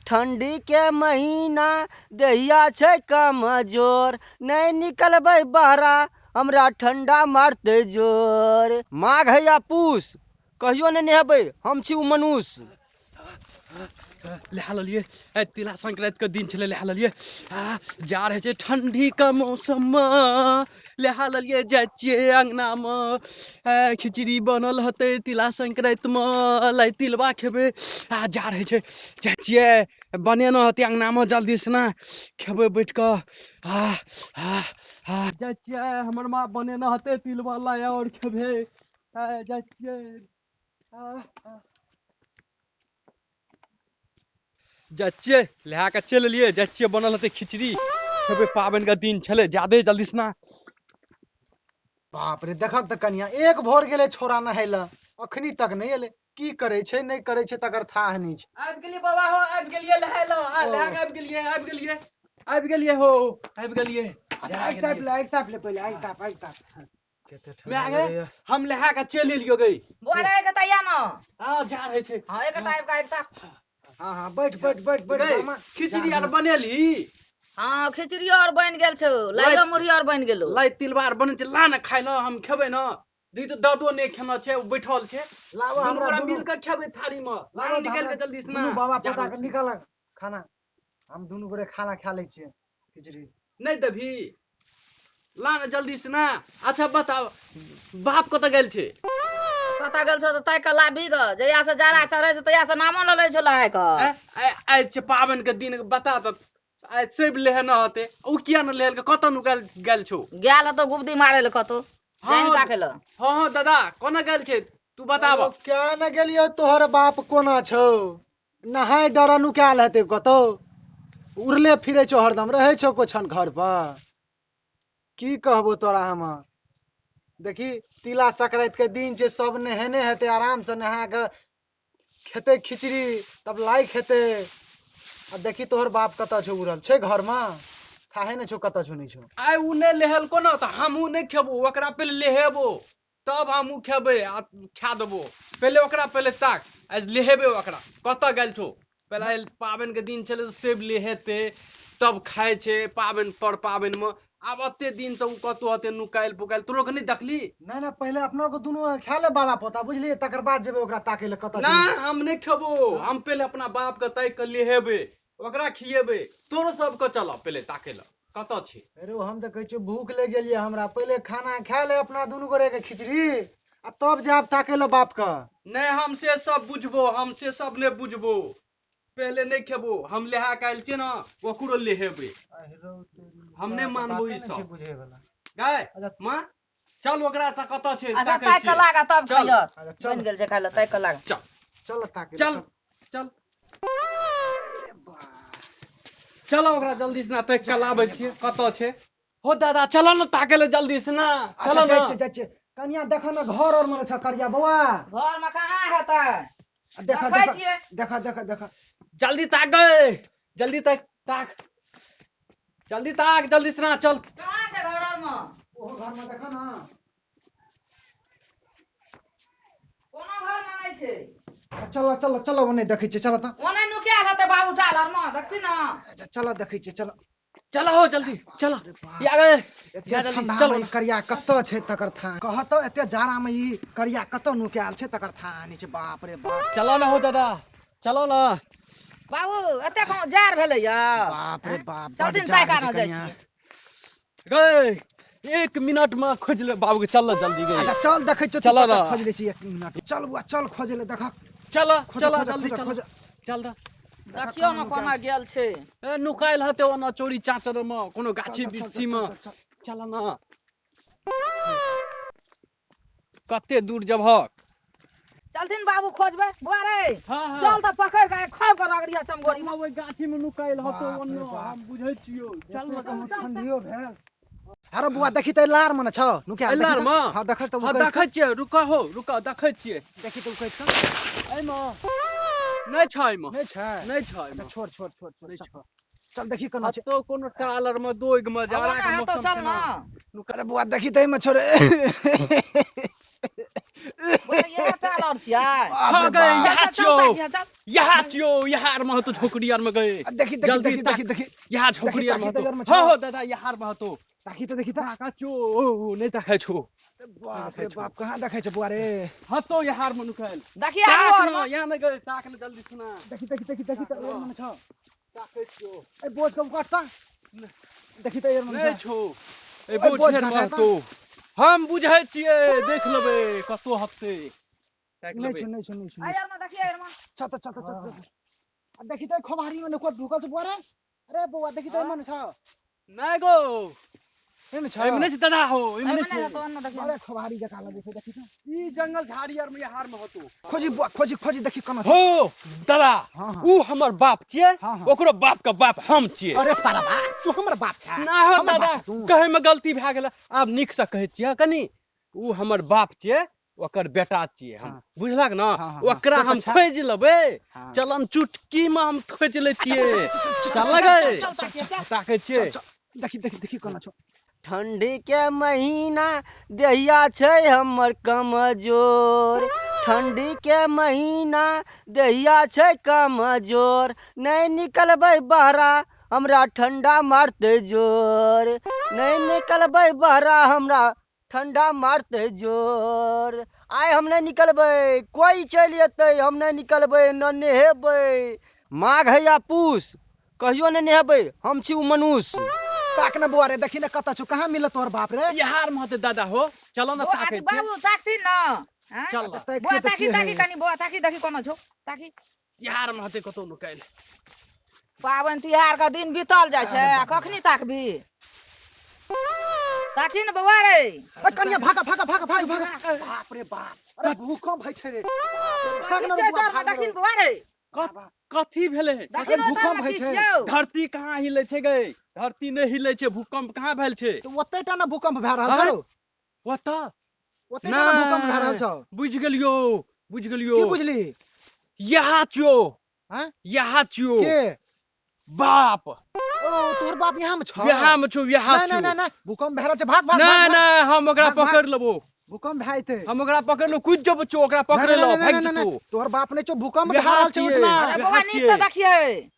ठंडी के महीना देहिया छै कमजोर, नहि निकलबै बहरा हमरा ठंडा मारतै जोर। माघ है या पूस कहियो नहि नहेबै, हम छी ओ मनुष्य। लहा लेलिए, तिला संक्रांति के दिन छलै, लहा लेलिए। जा रहे छै ठंडी के मौसम में, लहा लेलिए, जाइ छियै अंगना में, खिचड़ी बनल हतै तिला संक्रांति में, लाई तिलबा खेबै। आ जा रहे छै, जाइ छियै, बनेना हतै अंगना में, जल्दी से ना खेबै बैठ कऽ। आ आ आ जाइ छियै, हमर माँ बनेना हतै तिलबा, लाई और खेबै। जाइ छियै, जाइ छियै, लए कऽ चलि एलियै, जाइ छियै, बनल हेतै खिचड़ी खेबै, पाबनि के दिन छलै, जादे जल्दी से ना। बाप रे, देखक तऽ कनिया एक भोर गेलै छोरा नहाय लए, अखनी तक नहि एलै, की करै छै नहि करै छै तकर थाह नहि छै। आबि गेलियै बाबा हो, आबि गेलियै नहाय लए, लए कऽ आबि गेलियै, आबि गेलियै, आबि गेलियै हो, आबि गेलियै। अच्छा, आगि तापि ले, आगि तापि ले पहिले, आगि ताप, आगि ताप। माय गे, हम लहा कऽ चलि एलियो गई। बोला एक तैया न। हां, जा रहै छै। हां, एक ताप का एक ताप। हां हां, बैठ बैठ बैठ बैठ मामा। खिचड़ी आर बनेली? हां, खिचड़ी और बन गेल छौ, लाइयो मुरही और बन गेलो। लाई तिलबा आर बन छै, ला न खाइ ल, हम खेबै न। दी तऽ दादो नहि खेना छै, ओ बैठल छै। लाबो हमरा मिल के खेबै थारी में। लाबो निकाल के जल्दी से ना। दुनू बाबा पोता के निकाल खाना, हम दुनू गोरे खाना खा लै छियै खिचड़ी। नहि देबही? ला न जल्दी से ना। अच्छा बताओ, बाप कतऽ गेल छै? कतऽ गेल छौ तऽ ताकि कऽ लाबी ग, जहिया से जाड़ा चढ़ै छै तहिया से नामो न लै छौ लहाय कऽ। आइ छै पाबनि के दिन, बता तऽ आइ सब लेहे न हते, ओ किया न लेहल, कतऽ नुकायल गेल छौ? गेल हतो गुबदी मारे लए कतौ, जानि ताकै लए। हँ हँ दादा, कोना गेल छै तू बताब। क्या न गेलियौ, तोहर बाप कोना छौ? नहाय डर नुकायल हेतै कतौ, उड़ले फिरै छौ हरदम, रहै छौ कोछन घर पर। की कहबो तोरा हम, देखी तिला संक्रांति के दिन छै, सब नहेने हेतै, आराम से नहा के खेतै खिचड़ी, तब लाई खेतै। आ देखी तोहर बाप कतऽ छौ उड़ल छै घर में, थाहे नहि छौ कतऽ छौ नहि छौ। आइ उ नहि लेहलको न तऽ हमहूँ नहि खेबो, ओकरा पहिले लेहेबो तब हमहूँ खेबै आ खा देबो। पहिले ओकरा पहिले ताक, आइ लेहेबे ओकरा, कतऽ गेल छौ? पहिले आइ पाबनि के दिन छलै, सेब लेहेतै तब खाइ छै पाबनि पर पाबनि में। आब एते दिन से उ कतौ हते नुकायल पुकायल, तोरो के नहि देखली? नहि नहि, पहिले अपनो के दुनू खा ले बाबा पोता, बुझलियै, तकर बाद जेबै ओकरा ताकै लए कतऽ। ना, हम नहि खेबो, हम पहिले अपना बाप के ताकि के लेहेबै, ओकरा खिएबै, तोरो सबके चल पहिले ताकै लए कतऽ छै। अरे हम तऽ कहै छियौ भूख लागि गेलियै हमरा, पहिले खाना खा ले अपना दुनू गोरे के खिचड़ी आ तब जायब ताकै लए बाप के। नहि, हम से सब बुझबो, हम से सब नहि बुझबो, पहिले नहि खेबो, हम लेहा के आयल छियै ने, ओकरो लेहेबै, हम नहि मानबो ई सब। बुझे वाला गाय माँ, चल ओकरा तऽ कतऽ छै। अच्छा ताकि के लाग तब खइयो, बनि गेल छै खाइ लए, ताकि के लाग। चल चल ताकै, चल चल चलो ओकरा जल्दी से ना ताकि के लाबै छियै कतऽ छै। हो दादा, चलो ने ताकै लए जल्दी से ना। चलो जाइ छियै, जाइ छियै। कनिया देख न घर और में छै करिया बौआ। घर में कहाँ हेतै? देख देख देख देख देख, जल्दी ताक गए, जल्दी ताक ताक, जल्दी ताक, जल्दी से ना चल। कहाँ छै घर और में? ओहो घर में देख न, कोनो घर में नहि छै। चल चल चल, ओने देखै छियै, चल तऽ। ओने नुकायल हेतै बाबू टाल और में, देखी न। अच्छा चल देखै छियै, चल चल हो जल्दी चल। या गए, एते ठंडा में करिया कतऽ छै तकर थाह कहत, एते जाड़ा में ई करिया कतऽ नुकायल छै तकर थाह नहि छै। बाप रे बाप। चलो ना हो दादा, चलो ना बाबू, एते कहाँ जार भेलै या। बाप रे बाप, चलथिन ताका न जाइ छियै। गए, एक मिनट में खोज ले बाबू के, चल जल्दी गए। अच्छा चल देखै छियौ, चल ना खोज लै छी एक मिनट, चल बुआ चल खोज ले, देखक चल चल जल्दी चल चल। देखियौ न कोना गेल छै। ए नुकायल हते ओना चोरी चाचर में, कोनो गाछी बिरछी में। चल ना, कते दूर जबहक। चलथिन बाबू खोजबै बुआ रे। चल तऽ पकड़ के खोब के रगड़िया चमगोरी में, ओइ गाछी में नुकायल हतो ओन्नो, हम बुझै छियौ। चल न, ठंडियो भेल। अरे बुआ देखी तऽ लार में न छौ नुकायल, लार में? हां देखै तऽ, हां देखै छियै, रुका हो रुका, देखै छियै, देखी तऽ उकैत कऽ एहिमे नहि छै, एहिमे नहि छै, नहि छै एहिमे। छोड़ छोड़ छोड़ छोड़, नहि छै। चल देखी कोना छै। तो कोनो टालर में दोग में जाड़ा के मौसम चल ना। अरे बुआ देखी तऽ एहिमे छोड़े। बुआ ये काल और छियै। हां गए यहाँ छियो, यहाँ छियो, यहाँ में हतो झोकड़ी आर में गए। देखी देखी देखी देखी देखी यहाँ झोकड़ी आर में हतो। हां हो दादा यहाँ में हतो। ताकी तो देखी ता का चो नहीं देखै छो। बाप रे बाप कहां देखै छो बुआ रे? हतो यहाँ में नुकायल। देखी आर में यहाँ में गए, ताक न जल्दी सुना। देखी देखी देखी देखी त एयर में छ। ताकै छियो। ए बोझ कम काटता। देखी त एयर में नहीं छो। ए बोझ में हतो। हम बुझै छियै, देख लेबै कतो हते। ताक लेबै। नहीं छो नहीं छो नहीं छो। एयर में देखी एयर में। चल चल चल चल। आ देखी त खोबारी में नको ढुकल छ बुआ रे। अरे बुआ देखी त एमन छ। नै गो एमे छ। एमे नै छ दादा हो, एमे नै छ। अरे खोबारी जका लगै छै देखी त। ई जंगल झाड़ी आर में हार में हतो। खोजी बुआ खोजी खोजी देखी कोना हो दादा। ऊ हमर बाप छियै, ओकरो बाप के बाप हम छियै। अरे साला तू हमर बाप छ ना हो दादा, कहै में गलती भए गेल। आब नीक से कहै छियै कनी, ऊ हमर बाप छियै, ओकर बेटा छियै हम, बुझलक ना? ओकरा हम खोजि लेबै, चलन चुटकी में हम खोजि लै छियै। चल गए ताकै छियै। देखी देखी देखी कोना छौ। ठंडी के महीना देहिया छै हमर कमजोर, ठंडी के महीना देहिया छै कमजोर, नहीं निकलबै बहरा हमरा ठंडा मारतै जोर, नहीं निकलबै बहरा हमरा ठंडा मारतै जोर। आइ हम नहीं निकलबै, कोई चलि एतै, हम नहीं निकलबै, न नहेबै। माघ है या पूस कहियो नहीं नहेबै, हम छी उ मनुष्य। ताक न बुआ रे, देखी न कत छौ, कहां मिलत तोहर बाप रे? यार महते दादा हो, चलो न ताकै। बाबू ताकथिन न। चल बुआ ताकी ताकी कनी, बुआ ताकी देखी कोना छौ, ताकी। यार महते कतौ नुकायल। पाबनि तिहार के दिन बीतल जाइ छै, आ कखनी ताकबी? ताकी न बौआ रे। ए कनिया भागा भागा भागा भागा भागा। बाप रे बाप, अरे भूकंप होइ छै रे। भाग न बुआ, देखी न बौआ रे। कथी भेलै? भूकंप होइ छै। धरती कहाँ हिलै छै गै? धरती नहि हिलै छै, भूकंप कहाँ भेल छै? तऽ ओतै टा ने भूकंप भए रहल छौ। ओतऽ ओतै टा ने भूकंप भए रहल छौ। बुझि गेलियौ, बुझि गेलियौ। की बुझली? यहाँ छियौ। हैं? यहाँ छियौ। के? बाप। ओ तोहर बाप यहाँ में छौ? यहाँ में छौ, यहाँ नहीं नहीं नहीं, भूकंप भए रहल छै, भाग भाग। नहीं नहीं, हम ओकरा पकड़ लेबो। भूकंप भए जेतै। हम ओकरा पकड़ लो, कुछ जब छौ ओकरा पकड़ लो, भागि जेतौ। तोहर बाप नहि छौ, भूकंप भए रहल छै उठना। अरे बौआ नीक से देखियै।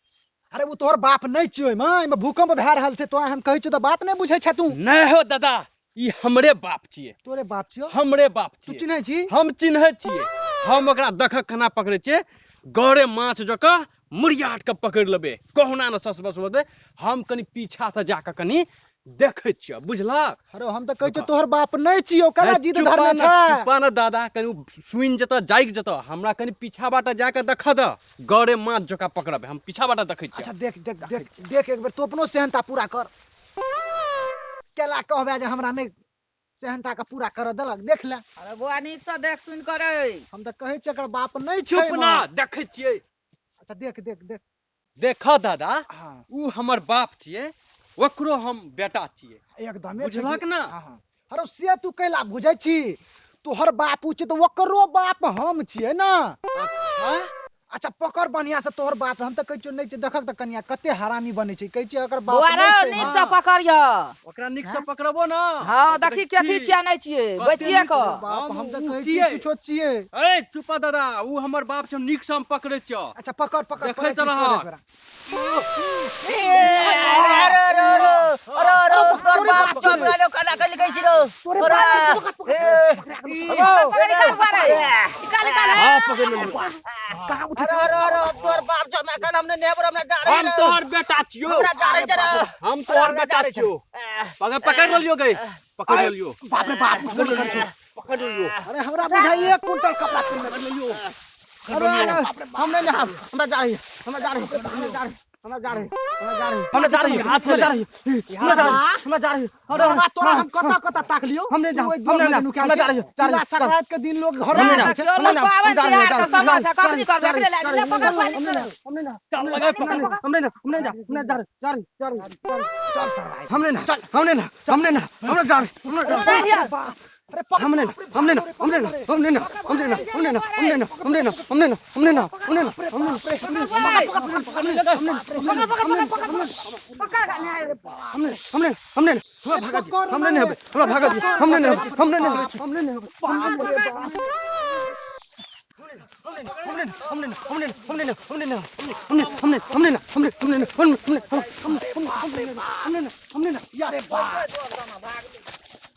अरे वो तोहर बाप नहीं छियौ, एहिमे भूकंप भए रहल छै, तोरा हम कहै छियौ तऽ बात नहि बुझै छै तू। नहि हो दादा, ई हमरे बाप छियै। तोरे बाप छियौ? हमरे बाप तू छियै। चिन्है छी? हम चिन्है छियै। हम ओकरा देखक केना पकड़ै छियै, गौरे माछ जकाँ मुरियाट के पकड़ि लेबै, कहुना ने सस बस होतै। हम कनी पीछा से जाके कनी देखै छियै, बुझलक? अरे हम तऽ कहै छियौ तोहर बाप नहि छियौ, केना जिद धरने छै? चुपा न दादा, कनी सुनि जेतऽ, जागि जेतऽ। हमरा कनी पीछा बाटा जाके देखऽ दऽ, गौरे माछ जकाँ पकड़बै, हम पीछा बाटा देखै छियै। अच्छा देख देख देख देख, एक बेर तू अपनो सेहनता पूरा कर। केला कहबै जे हमरा नहि सेहनता के पूरा करऽ देलक, देख ले। अरे बौआ नीक से देख सुनि करै। हम तऽ कहै छियै एकर बाप नहि छै। चुप ना, देखै छियै। अच्छा देख देख देख देख दादा, ऊ हमर बाप छियै, ओकरो हम बेटा छियै। एकदमे बुझलक ना? अरे से तू कैला बुझै छी? तोहर बाप ऊ छै तऽ ओकरो बाप हम छियै ना। अच्छा अच्छा पकड़ बढ़िया से तोहर बाप। हम तऽ कहै छियौ नहि छै, देखक तऽ कनिया कते हरामी बनै छै। कहै छियै एकर बाप नहि छै। नीक से पकड़ियौ ओकरा, नीक से पकड़बो ना। हां देखी कथी छियै नहि छियै, बचिए के बाप। हम तऽ कहै छियै किछो छियै। ए चुप दादा, ऊ हमर बाप छै, नीक से हम पकड़ै छियौ। अच्छा पकड़ पकड़, देखैत रह। अरे अरे अरे अरे अरे तोहर बाप छौ, हमरा लोक केना कहि लिखै छी रौ? तोहर बाप छौ, हमरा कहल हम नहि नहेबौ, हमरा जा रही। हम तोहर बेटा छियौ, हमरा जा रही छै। हम तोहर बेटा छियौ। पकड़ लेलियौ गै, पकड़ लेलियौ। बाप रे बाप, पकड़ लेलियौ, पकड़ लेलियौ। अरे हमरा बुझाइ 1 क्विंटल कपड़ा पकड़ लेलियौ। अरे हम नहीं नहाब, हमरा जा रही, हमरा जा रही, हमरा जा रही, हमरा जा रही, हमरा जा रही, हमरा जा रही, हमरा जा रही, हमरा जा रही, हमरा जा रही। अरे हमरा तोरा हम कता कता ताक लियौ। हम नहीं जाब, हम नहीं जाब, हमरा जा रही, तिला संक्रांति के दिन लोग घर में में जाए। पाबनि तिहार के समय छै, कखनी करबै? एकरे लए ले, पकड़ पानि। हम नहीं नहाब, चल लगा पकड़। हम नहीं नहाब, हम नहीं जाब, हम जा रही, जा रही, जा रही, चल सर भाई। हम नहीं नहाब, चल, हम नहीं नहाब, हम नहीं नहाब, हमरा जा रही, हमरा जा रही। अरे हम नहीं नहाब, हम नहीं नहाब, हम नहीं नहाब, हम नहीं नहाब, हम नहीं नहाब, हम नहीं नहाब, हम नहीं नहाब, हम नहीं नहाब, हम नहीं नहाब, हम नहीं नहाब, हम नहीं नहाब, हम नहीं, हम नहीं, हम नहीं, हमरा भागा दी, हम नहीं नहाब, हमरा भागा दी, हम नहीं नहाब, हम नहीं नहाब, हम नहीं नहाब, हम नहीं नहाब। हमने हमने हमने हमने हमने हमने हमने हमने हमने हमने हमने हमने हमने हमने अरे बाप,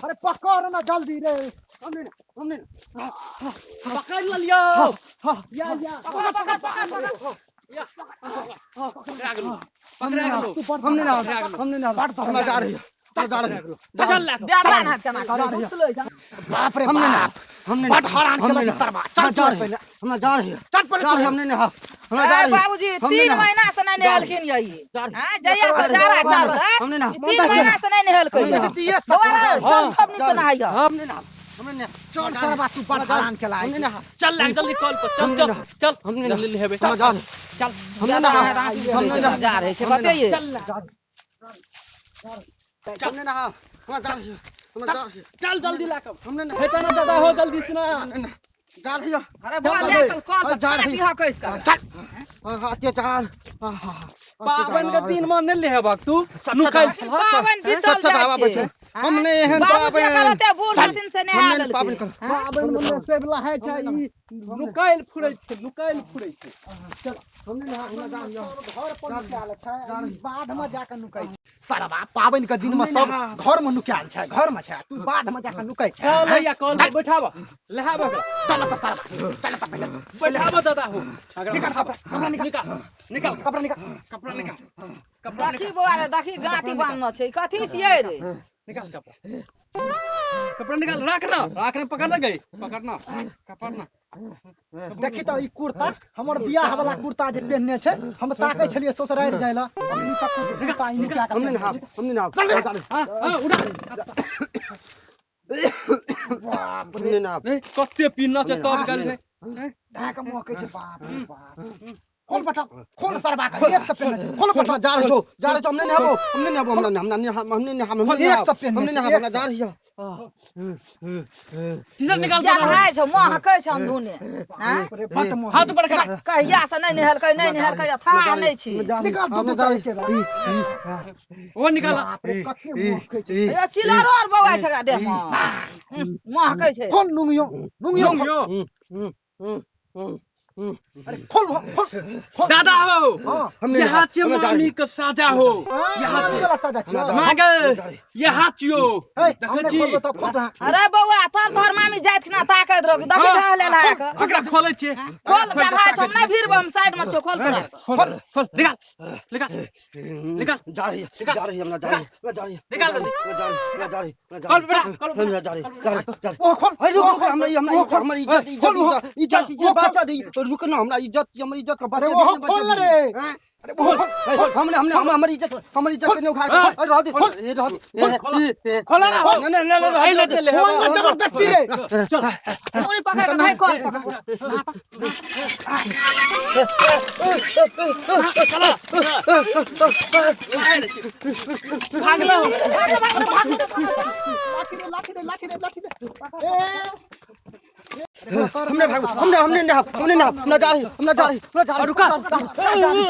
अरे पकड़ ना जल्दी रे। हमने हमने पकड़ लियो। या या पकड़ पकड़ पकड़ पकड़। पकड़ा गेलौ, पकड़ा गेलौ। हमने ना हमने ना हमरा जा रही है, जा रही है। चल ले। बेटा ना केना करे बाप रे हमने ना बाप, हमने बड हरान हमने केलक ना सरबा। चल जा चल रही पहिले, हमरा जा रही है, चल पहिले जा रही तू। हमने ना हमरा जा अरे रही है। बाबूजी हमने 3 ना महीना से नहीं नहेलखिन यही। जा रही। हां जहिया से जाड़ा चढ़लै हमने ना 3 महीना से नहीं नहेलकै। हमने जतिये बौआ रे, हाँ। चल सब नीचे नहाइय। हमने ना हमने ना चल सरबा, तू बड हरान केला। हमने ना चल ले जल्दी कल पर चल चल चल। हमने ना जल्दी लेबे। हमरा जा रही। चल हमने ना हमने ना जा रहे छै कते ये। चल ले। हमने ना हमरा जा रही, हमरा जा रही। चल जल्दी ला कब हमने ना हेता ना दादा हो जल्दी से ना। हमने ना जा रही है। अरे बौआ ले चल कल पर जा रही। छाती हकैस कर। चल अत्याचार पावन के दिन में नहीं लेबक तू नुकाइल छल। पावन बीतल सच जाइ आबै छै। छै। हमने एहन बाबूजी पावन कहलते बूढ़ छथिन से नहा हमने लेलकै। पावन कर पावन में सेबला है छै ई नुकाइल फुरै छै, नुकाइल फुरै छै। हमने ना हमरा जा रही है। घर पर नुकायल छै, बाध में जाके नुकाइ छै सरबा। पाबनि के दिन में सब घर में नुकायल छै, घर में छै, तू बाध में जाके नुकाइ छै। चल भैया कल पर बैठाब लेहाब एकरा। चल त सरबा, चल त पहिले बैठाब दादा हो। निकाल कपड़ा, कपड़ा निकाल, निकाल निकाल कपड़ा निकाल। कपड़ा निकाल कपड़ा देखी निकाल बौआ रे, देखी गाँती बान्हने छै, कथी छियै रे? निकाल कपड़ा, कपड़ा निकाल। राख ना राख ना, पकड़ ना गई, पकड़ना पकड़ना। देखी त ई कुर्ता हमर बियाह वाला कुर्ता जे पेहने छै, हम ताकै छलियै ससुरारि जाय ला, अखनी तक कुर्ता ई नुका के हमने ना हमने ना जा रही। हां हां उठा। बाप रे, हमने ना नहीं कते पीना छै तब गेल छै। धाके महकै छै। बाप रे बाप, खोल बटा, खोल सरबा के एक से पेहने छै, खोल बटा। हमरा जा रही छौ, जा रही छौ। हमने नहाबो, हमने नहाबो, हमरा हमरा हमने नहा हमने एक से पेहने हमने छै, नहा एक हमरा से। जा रही है। टीशर्ट निकाल जा दादा। नहाय छौ, महकै छै अंधुने। हां बाप रे, बड महकै। हाथ ऊपर कर। कहिया से नहीं नहेलकै, नहीं नहेलकै, था नहीं छी। निकाल दू हमने दू जा रही। के ओ निकाल। बाप रे, कते महकै छै। ए चिलरो आर बौआ छै एकरा देह मे। महकै छै। खोल नुंगियो, नुंगियो खोल। यो अरे खोल खोल खोल। दादा हो। हां हमने यहाँ से हमरा जा रही। मामी के साजा हो। यहाँ यहाँ वाला साजा छियो। मागे यहाँ छियो। ए देखै हमने छी। खोलबो त खोल रहा। अरे बौआ तब तोहर मामी जाइत खिना ताकैत रहो, देखी ढहले लहा के। ओकरा खोलै छियै। खोल गढ़ाइ छौ, हम नहि भिड़बौ, हम साइड मे छौ, खोल तोरा। खोल खोल निकाल निकाल निकाल। जा रही है, जा रही है, हमरा जा रही है, हमरा जा रही है। निकाल जल्दी। हमरा जा रही है, हमरा जा रही है, हमरा जा खोल रही बेटा, है। खोल हमरा जा रही है, जा रही है, जा रही है। ओ खोल। अरे रुक रुक, हमरा हमरा हमर इज्जत इज्जत इज्जत इज्जत बचा दी। रुक ना, हमरा इज्जत हमर इज्जत के अरे बचा ओहो दी। खोल रे। हैं? अरे ओहो खोल। हमने हमने हम हमर इज्जत हमर इज्जत के नहीं उखाड़ के। अरे रह दे, ए रह दे, ए खोला ना हो। नहीं नहीं नहीं, रह ए दे, ले ले मोहन जबरदस्ती रे। चल। मुड़ी पकड़ के भाई कल पकड़। भाग लो। लाठी रे, लाठी रे, लाठी रे, लाठी रे। ए हमने भागो, हमने हमने ना हमने ना हमरा जा रही, हमरा जा रही, हमरा जा रही। रुका। जा रही, जा रही,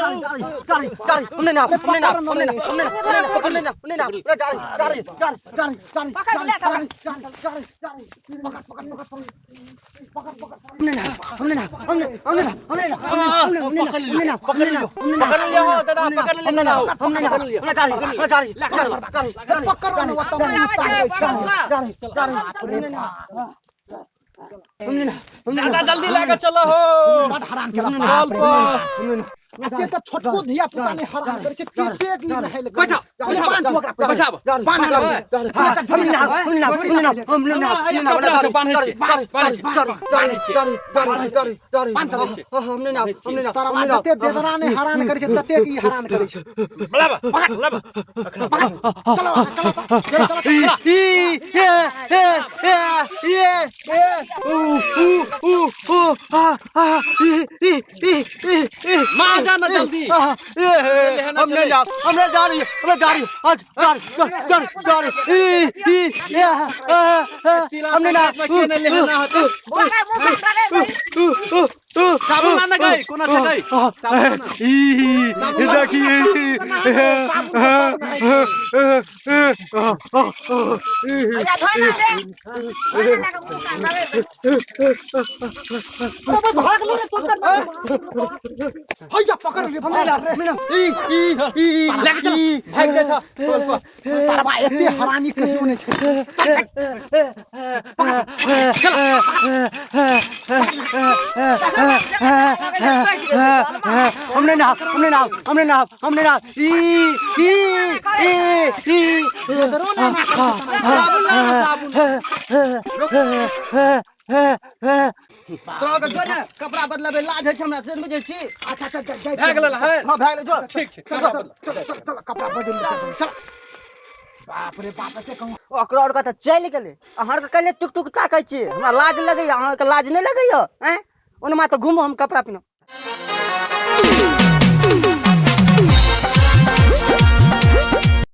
जा रही, जा रही। हमने ना हमने ना हमने ना हमने ना हमने ना हमने ना हमरा जा रही, जा रही, जा रही, जा रही, जा रही। पकड़ ले चल। जा रही, जा रही, जा रही। पकड़ पकड़ पकड़ पकड़ पकड़ पकड़। हमने ना हमने ना हमने हमने ना हमने ना हमने हमने पकड़ हमने लियो, ना पकड़ लियो, पकड़ लियो हो दादा, पकड़ लियो दादा हो। हमने ना पकड़ लियो। हमरा जा रही, हमरा जा रही, जा रही, जा रही, जा रही। पकड़ ना वत आबै छै, बगल सँ। जा रही, जा रही। हमने ना हमने ना हमने दादा ना जल्दी लाके चलो हो। बड हरान केला। हमने ना बाप रे। हमने ना एते त छोटको धिया पुता ने हरान करै छै, ते पेट नहि नहाइल। बैठा, पहिले बान्ह तू ओकरा, बैठा। बान्ह। हमने ना हमने ना हमने ना हमने ना हमने ना जा रही, जा रही, जा रही, जा रही, जा रही, जा रही, जा रही, जा रही। हमने ना हमने ना सरवा जते बेदना ने हरान करै छै तते ई हरान करै छै। बलाबा बलाबा। चलो चलो चलो चलो। ई ए ए ए ए ए उ उ उ उ आ आ ई ई ई ई ई। माँ जा ना जल्दी। ए हमने ना हमने जा रही, हमने जा रही, आज जा रही, जा रही, जा रही। ई ई ए ए हमने ना बौआ रे, मुँह पकड़ ले भाई। साबुन आना गई, कोना से गई? साबुन आना। ई देखिए साबुन से सब नहाय छै। हैया धोइ ना ले, धोइ ना लए कऽ मुँह कान रगड़ि दे। अरे भाग ले रे तोर। हैया पकड़ ले, हम नहि, हम नहि, ई ई ई। लए के चल, भागि जाइ छ टोल पर। सरबा एते हरामी कहियो नहि छै। हम नहि नहाब, हम नहि नहाब, हम नहि नहाब, हम नहि नहाब। ई ई ई ई। साबुन। तोरा के जो ने कपड़ा बदलबै, लाज होइ छै हमरा से, बुझै छी? अच्छा अच्छा, जाइ। भए गेल है? हँ, भए गेलै, जो। ठीक छै। चल चल चल चल, कपड़ा बदलि ले, चल। बाप रे बाप, एते कहूँ। ओकरा आओर तऽ चलि गेलै। अहाँ आरके कैले टुक टुक ताकै छी? हमरा लाज लगैया, अहाँके लाज नहि लगैया? आँय, ओनमा तऽ घुमू, हम कपड़ा पिन्हब।